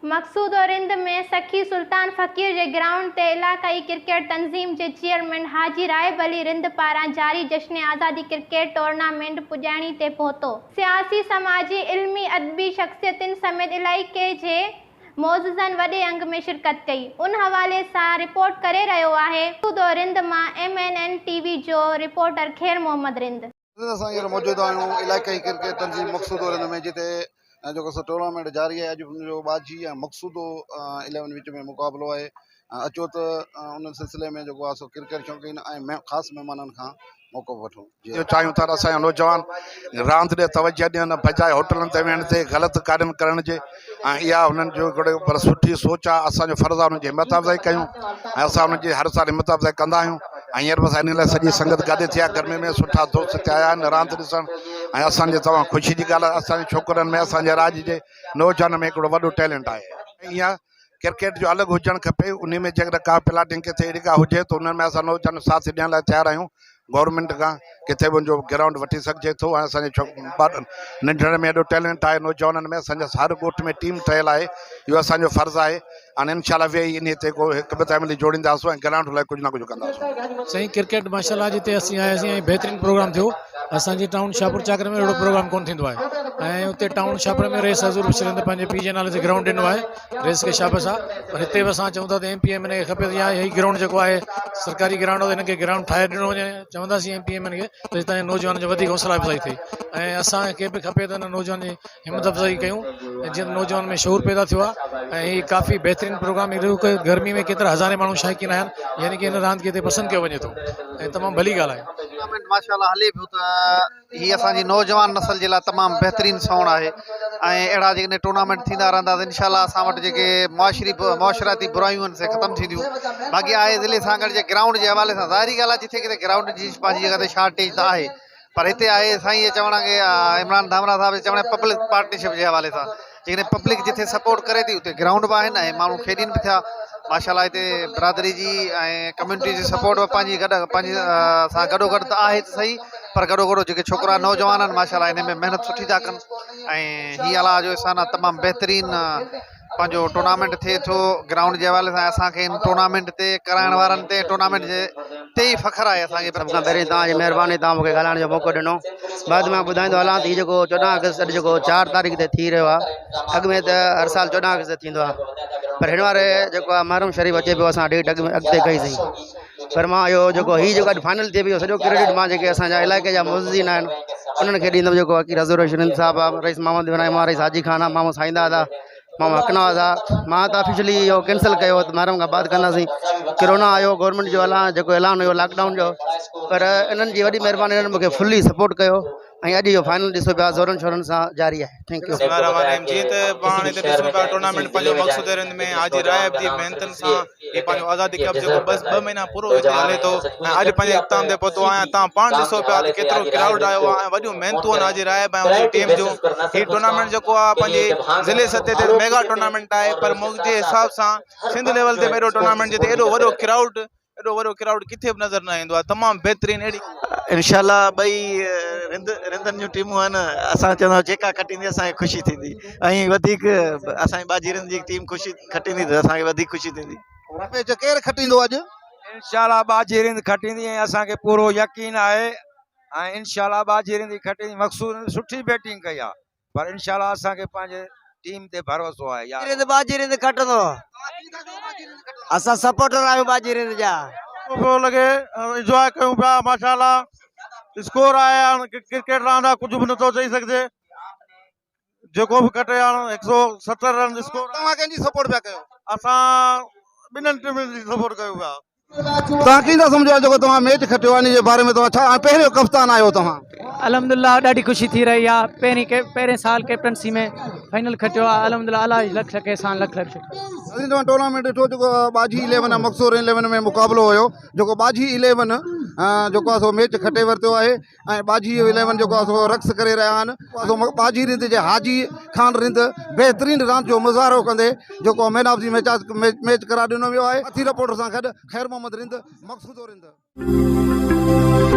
مقصودو رند ۾ سخي سلطان فقير جي گرائونڊ تي علائقائي ڪرڪيٽ تنظيم جي چيئرمين حاجي راعب علي رند پاران جاري جشن آزادي ڪرڪيٽ ٽورنامينٽ پڄاڻي تي پهتو. سياسي، سماجي، علمي، ادبي شخصيتن سميت علائقي جي معززن وڏي انگ ۾ شرڪت ڪئي. ان حوالي سان رپورٽ ڪري رهيو آهي مقصودو رند مان M N N T V جو رپورٽر خير محمد رند. اسان هينئر موجود آهيون علائقائي ڪرڪيٽ تنظيم مقصودو رند ۾ جتي جيڪو سو ٽورنامينٽ جاري آهي اڄ ان جو ٻاجهي ۽ مقصودو اليون وچ ۾ مقابلو آهي اچو ته ان سلسلي ۾ جيڪو آهي سو ڪرڪيٽ شوقين ۽ خاص مهمانن کان موقف وٺون. اهو چاهيون ٿا ته اسان جا نوجوان راند ڏي توجه ڏين بجاء هوٽلن تي ويهڻ تي غلط ڪارين ڪرڻ جي ۽ اها انهن جو هڪڙو پر سٺي سوچ آهي اسان جو فرض آهي انهن جي همت افزائي ڪيون ۽ اسان انهن جي هر سال همت افزائي ڪندا آهيون ۽ هينئر به اسان انهي لاء سڄي سنگت گڏ ٿي آهي گرمي ۾ سٺا دوست هتي آيا آهن راند ڏسڻ ۽ اسان جي تمام خوشي جي ڳالهه آهي اسان جي ڇوڪرن ۾ اسان جي راڄ جي نوجوانن ۾ هڪڙو وڏو ٽيلنٽ آهي ۽ اها ڪرڪيٽ جو الڳ هجڻ کپي انهي ۾ جيڪڏهن ڪا پلاٽنگ ڪٿي اهڙي ڪا هجي ته انهن ۾ اسان نوجوان ساٿ ڏيڻ لاء تيار آهيون گورنمينٽ کان ڪٿي به ان جو گرائونڊ وٺي سگهجي ٿو ۽ اسان جي ٻارن ننڍڙن ۾ ايڏو ٽيلنٽ آهي نوجوانن ۾ اسان جا هر ڳوٺ ۾ ٽيم ٺهيل آهي اهو اسان جو فرض آهي هاڻي انشاء الله ويهي انهي تي ڪو حڪمت عملي جوڙينداسون ۽ گرائونڊ لاء ڪجهه نه ڪجهه ڪنداسون. سائين ڪرڪيٽ ماشاء الله جتي اسين آياسين ۽ بهترين پروگرام ٿيو اسان جي ٽائون شاهپور چاڪر ۾ اهڙو پروگرام ڪونه ٿيندو آهي ۽ اتي ٽائون شاهپور ۾ رئيس حضور بخش رند پنهنجي پيء جي نالي تي گرائونڊ ڏنو آهي رئيس کي شابس آ پر هتي به اسان چئون ٿا ته ايم پي ايم اين کي کپي ته يا هي گرائونڊ جيڪو آهي سرڪاري گرائونڊ آهي هن کي گرائونڊ ٺاهي ڏنو وڃي چونداسين ايم پي ايم اين کي ته هتان جي نوجوانن جي وڌيڪ حوصلا افزائي ٿئي ۽ اسان کي به کپي ته هن نوجوان جي همت افزائي ڪيون ۽ جيئن نوجوان ۾ شعور پيدا ٿيو آهي ۽ هي ڪافي بهترين پروگرام هي گرمي ۾ ڪيترا هزارين ماڻهو شائقين آهن يعني ڪي هن راند کي هتي پسند ڪيو وڃي ٿو ۽ تمام ڀلي ڳالهه آهي. ٽورنامينٽ ماشاءالله هلي پيو ته هي اسان جي نوجوان نسل جي لاء تمام بهترين سوڻ آهي ۽ اهڙا جيڪڏهن ٽورنامينٽ ٿيندا رهندا ته انشاء الله اسان وٽ جيڪي معاشري معاشرتي برايون آهن سي ختم ٿينديون باقي آهي ضلعي سانگهڙ جي گرائونڊ جي حوالي سان ظاهري ڳالهه آهي جٿي ڪٿي گرائونڊ جي پنهنجي جڳهه تي شارٽيج ته آهي پر هتي آهي سائين جي چوڻ آهي عمران ڌامرا صاحب جي چوڻ آهي پبلڪ پارٽنرشپ جي حوالي سان جيڪڏهن پبلڪ جتي سپورٽ ڪري ٿي اتي گرائونڊ به آهن ۽ ماڻهو کيڏين به ٿيا ماشاء الله هتي برادري جي ۽ ڪميونٽي جي سپورٽ به پنهنجي گڏ پنهنجي سان گڏو گڏ ته آهي ته صحيح پر گڏو گڏ جيڪي ڇوڪرا نوجوان آهن ماشاء الله ان ۾ محنت سٺي ٿا ڪن ۽ هي الله جو احسان آهي تمام بهترين پنهنجو ٽورنامينٽ ٿئي ٿو گرائونڊ جي حوالي سان اسان کي ان ٽورنامينٽ تي ڪرائڻ وارن تي ٽورنامينٽ جي تي ئي فخر آهي اسان کي. سڀ کان پهرين توهان جي مهرباني توهان مونکي ڳالهائڻ جو موقعو ڏنو بعد مان ٻڌائيندو هلان ته هي جيڪو 14 آگسٽ اڄ جيڪو 4 تاريخ تي ٿي رهيو آهي اڳ ۾ ته هر سال 14 آگسٽ تي ٿيندو آهي پر هن واري جيڪو آهي محرم شريف اچي پيو اسان ڊيٽ اڳ ۾ اڳتي ڪئي سين پر مان اهو جيڪو هي جيڪو اڄ فائنل ٿئي پيو سڄو ڪريڊٽ مان جيڪي اسان جا علائقي جا معززين آهن انهن کي ڏيندم جيڪو اڪير حضور شرين صاحب آهي رئيس محمد ابراهيم آهي رئيس حاجي خان آهي مامو سائين داد آهي مامو حق نواز آهي مان ته آفيشلي اهو ڪينسل ڪيو ته محرم کان بعد ڪنداسين ڪرونا آيو گورنمينٽ جو اعلان جيڪو اعلان هيو لاڪ ڊائون جو پر انهن جي وڏي مهرباني انهن مونکي فلي سپورٽ ڪيو ۽ اڄ اهو فائنل ڏسو پيا زورن شورن سان جاري آهي thank you. بسم الله الرحمٰن الرحيم جيئن ته پاڻ هتي ڏسون پيا ٽورنامينٽ پنهنجو مقصود رند ۾ حاجي رائب جي محنتن سان هي پنهنجو آزادي ڪپ جيڪو بس ٻه مهينا پورو هتي هلي ٿو ۽ اڄ پنهنجي اختتام تي پهتو آهي ۽ توهان پاڻ ڏسو پيا ته ڪيترو ڪرائوڊ آيو آهي ۽ وڏيون محنتون آهن حاجي رائب ۽ ان جي ٽيم جون هي ٽورنامينٽ جيڪو آهي پنهنجي ضلعي سطح تي ميگا ٽورنامينٽ آهي پر منهنجي حساب سان سنڌ ليول تي به ايڏو ٽورنامينٽ جتي ايڏو وڏو ڪرائوڊ ايڏو وڏو ڪرائوڊ ڪٿي به نظر نه ايندو آهي تمام بهترين اهڙي. انشاء الله ٻئي رند رندن جون ٽيمون آهن اسان چوندا جيڪا کٽيندي اسان کي خوشي ٿيندي ۽ وڌيڪ اسان جي ٻاجهي رند جي ٽيم خوشي کٽيندي ته اسان کي وڌيڪ خوشي ٿيندي. ميچ ڪير کٽيندو اڄ؟ انشاء الله ٻاجهي رند کٽيندي ۽ اسان کي پورو يقين آهي ۽ انشاء الله ٻاجهي رند ئي کٽيندي مقصود سٺي بيٽنگ ڪئي آهي. پر انشاء الله اسان کي پنهنجي ٽيم تي ڀروسو آهي يار. رند ٻاجهي رند کٽندو اسان سپورٽر آهيون ٻاجهي رند جا. پيو لڳي انجواء ڪيون پيا ماشاء الله اسڪور آهي هاڻ ڪرڪيٽ راند آهي ڪجهه به نٿو چئي سگهجي جيڪو به کٽي هاڻ 170 رن اسڪور. توهان ڪنهن جي سپورٽ پيا ڪيو؟ اسان ٻنهن ٽيمن جي سپورٽ ڪيون پيا. توهان ڪيئن ٿا سمجهو جيڪو توهان ميچ کٽيو آهي ان جي باري ۾ توهان ڇا ۽ پهريون ڪپتان آهيو توهان. الحمدلله ڏاڍي خوشي ٿي رهي آهي پهرين پهرين سال ڪيپٽنسي ۾ فائنل کٽيو آهي الحمدلله الله جي لک لک احسان لک لک شڪر. ناظرين توهان ٽورنامينٽ ڏٺو جيڪو ٻاجهي اليون ۽ مقصور اليون ۾ مقابلو هيو جيڪو ٻاجهي اليون جيڪو آهي سو ميچ کٽي ورتو آهي ۽ ٻاجهي اليون جيڪو آهي سو رقص ڪري رهيا آهن سو ٻاجهي رند جي حاجي خان رند بهترين راند جو مظاهرو ڪندي جيڪو man of the match match قرار ڏنو ويو آهي ساٿي رپورٽر سان گڏ خير محمد رند مقصودو رند.